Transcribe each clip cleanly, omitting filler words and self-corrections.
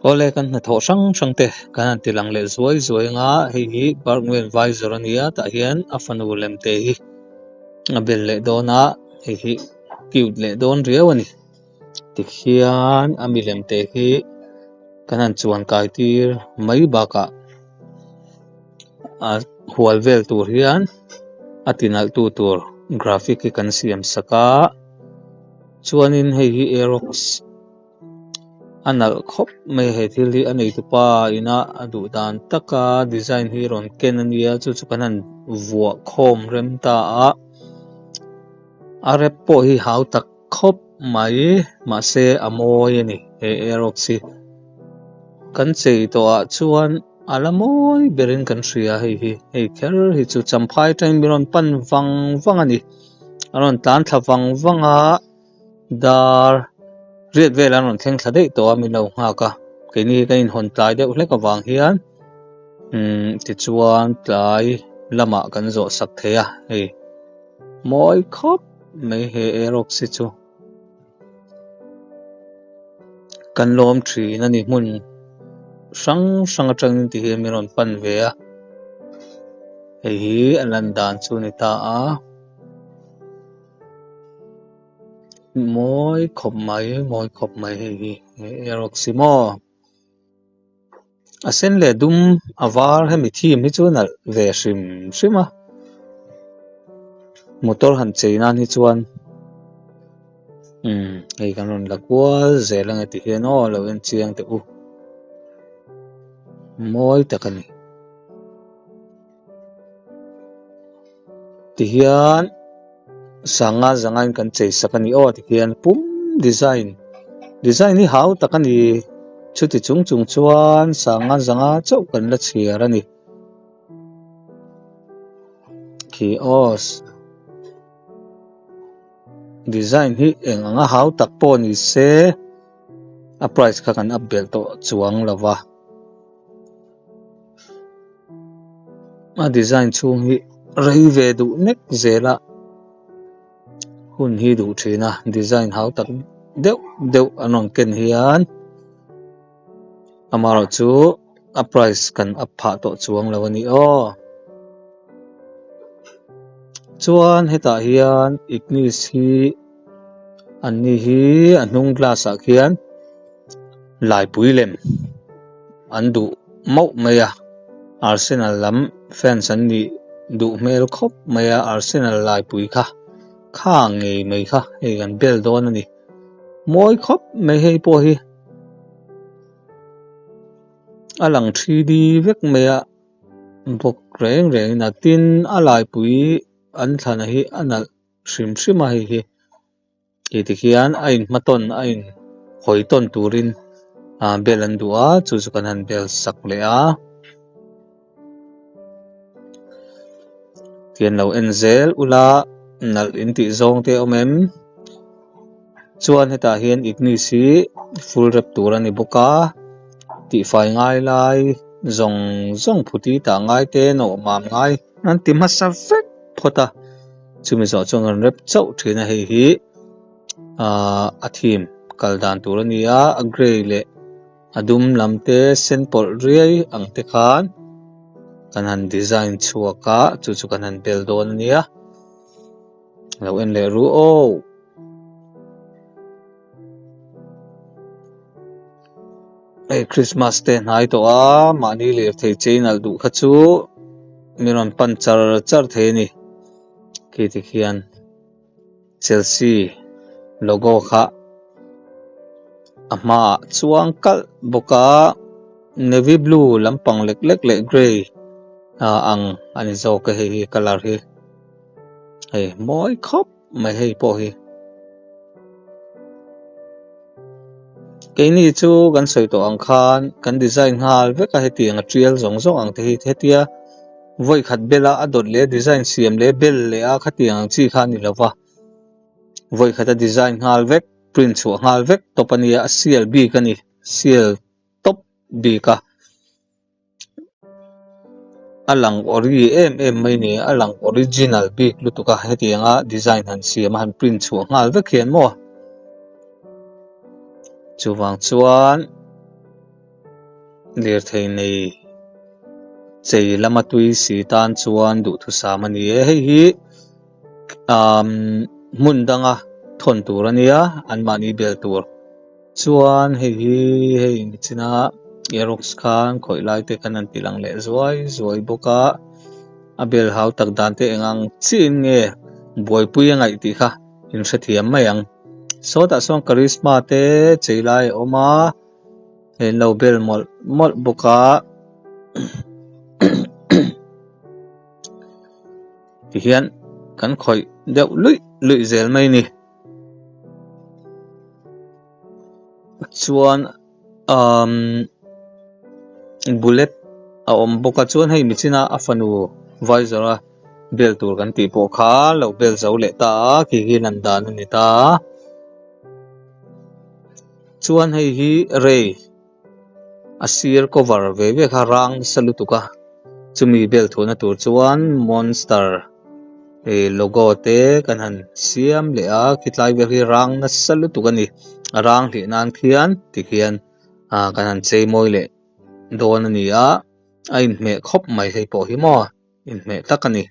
Awle kan hnathawh hrang hrang te kan han ti lang leh zuai zuai anga hei hi Bergman Visor a nia tah hian a fanu lem te hi a bel leh dawn a hei hi cute leh dawn riau a ni tikhian a milem te hi kan han chuan kai tir mai bakah a hual vel tur hian a ti nalh tu tur graphic hi kan siam sak a chuanin hei hi aerox. A nalh khawp mai he thil hi a neitupa ina a duh dan taka design hi rawn ken a nia chu chu kan han vuah khawm rem ta a a rep pawh hi hau tak khawp mai mahse a mawi a ni he aerox hi kan chei tawh ah chuan a la mawi berin kan hria hei hi hei kher hi chu champhai atangin min rawn pan vang vang a ni a rawn tlan thla vang vang a. Dar riat vel an rawn thleng thla daih tawh a min lo nghak a keini hi kan inhawn tlai deuh hlek avang hian umm tichuan tlai lamah kan zawh sak thei a hei mawi khawp mai he aerox hi chu kan lawm thin a ni hmun hrang hrang atangin ti hian min rawn pan ve a hei hi a lan dan chu a ni ta a. Mawi khawp mai mawi khawp mai hei hi aerox hi maw a sen leh dum a var hemi theme hi chu a nalh ve hrim hrim a motor han chei nan hi chuan umm hei kan rawn la kual zel ang e ti hian aw lo en chiang teh u mawi tak a ni. Tihian sanga zangain kan chei sak a ni aw tihian pum design design hi hau tak a ni chuti chung chung chuan sanga zanga chauh kan la chhiar a ni khi aw design hi eng anga hau tak pawh ni se a price kha kan up belh tawh chuang lo va. A design chhung hi rei ve duh nek zel a hun hi duh thin a design hau tak deuh deuh an rawn ken hian amaherawh chu a price kan up phah tawh chuang lo a ni aw chuan hetah hian ignis hi an ni hi a hnung glass ah khian. Laipui lem an duh mauh mai a Arsenal lam fans an nih duh hmel khawp mai a Arsenal laipui kha kha ngei mai kha hei kan bel dawn a ni mawi khawp mai hei pawh hi a lang 3D vek mai a bawk reng reng in a tin a laipui an thlana hi a nalh hrim hrim a hei hi. Hei ti khian a inhma tawn a in hawi tawn turin ah bel an duh a chu chu kan han bel sak leh a tian lo en zel ula nalh in tih zawng te a awm em chuan hetah hian ignis hi full rep tur a ni bawk a tihfai ngai lai zawng zawng phuti tah ngai te nawh mam ngai an ti hmasa vek phawt a. Chumi zawh chuan kan rep chauh thin a hei hi ahh a theme kal dan tur a ni a a grey leh a dum lam te sen pawlh riai ang te khan kan han design chhuak a chu chu kan han bel dawn a nia lo en leh ru aw. Hei Christmas te hnai tawh a mahni lirthei chei nalh duh kha chu mi rawn pan char char thei a ni khi ti khian Chelsea logo kha a hmaah chuang kalh bawk a navy blue lampang lek lek leh grey ah ang a ni zawk a hei hi colour hi hei mawi khawp mai hei pawh hi. Keini chu kan sawi tawh ang khan kan design nghal vek a hetiang a tial zawng zawng ang te hi hetia vawi khat bela a dawt leh a design siam leh bel leh a khatiang ang chi kha a ni lo va vawi khat a design nghal vek print chhuah nghal vek tawp a nia a sial bik a ni sial tawp bik a. A lang ori em em mai ni a lang original bik lutuk a hetianga design han siam a han print chhuah nghal vek hian maw chuvang chuan. Lirthei nei chei lama tui si tan chuan duhthusam a ni e. Hei hi umm hmun danga thawn tur a nia anmahni bel tur chuan hei hi hei nichina aerox khan khawih lai te khan an ti lang leh zuai zuai bawk a a bel hau tak dan te eng ang chiah in nge buaipui a ngaih tih kha in hrethiam mai ang sawtah sawn karizma te chei lai a awm a. Hei an lo bel mawlh mawlh bawk a tihian kan khawih deuh luih luih zel mai a ni chuan umm bullet a awm bawk a chuan hei michina a fanu visor a bel tur kan tih pawh kha lo bel zo leh ta a khi hi lan dan a ni ta a. Chuan hei hi rei a sir cover ve ve kha rang nasa lutuk a chumi bel thuahna tur chuan monster ih logo te kan han siam leh a khitlai vel hi rang nasa lutuk a ni a rang hlih nan khian tikhian ah kan han chei mawi leh dawn a ni a a inhmeh khawp mai hei pawh hi maw inhmeh tak a ni.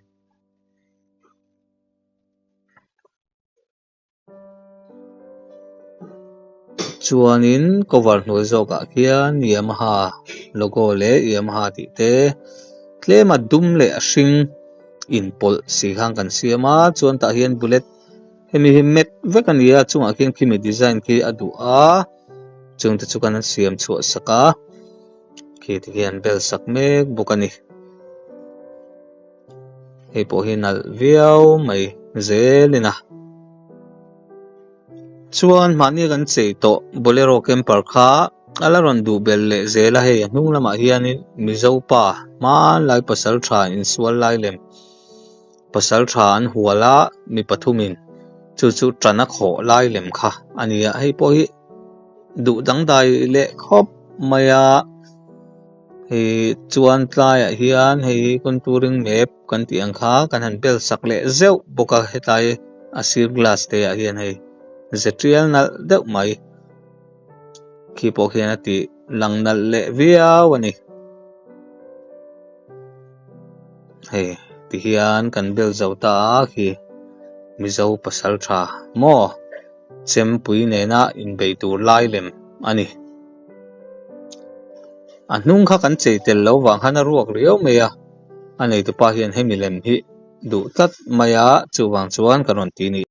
Chuanin cover hnuai zawkah khian yamaha logo leh yamaha tih te tlem a dum leh a hring inpawlh si khan kan siam a chuan tah hian bullet hemi hi mat vek a ni a chungah khian khimi design khi a duh a chung te chu kan siam chhuah sak a khi ti hian bel sak mek bawk a ni. Hei pawh hi nalh viau mai zelin a chuan mahni kan chei tawh bolero camper kha a la rawn duh belh leh zel a hei a hnung lamah hianin mizo pa hmanlai pasal tha insual lai lem pasal tha an hual a mi pathumin chu chu tan a khawh lai lem kha a ni a hei pawh hi duh dangdai leh khawp mai a. Hei chuan tlaiah hian hei hi contouring map kan tih ang kha kan han bel sak leh zeuh bawk a hetlai a sir glass te ah hian hei ze tial nalh deuh mai khi pawh khian a tih lang nalh leh viau a ni hei ti hian kan bel zo ta a khi mizo pasal tha maw chempui nena inbei tur lai lem a ni. A hnung kha kan chei tel lo vang khan a ruak riau mai a, a neitupa hian hemi lem hi duh tlat mai a, chuvang chuan ka rawn ti a ni.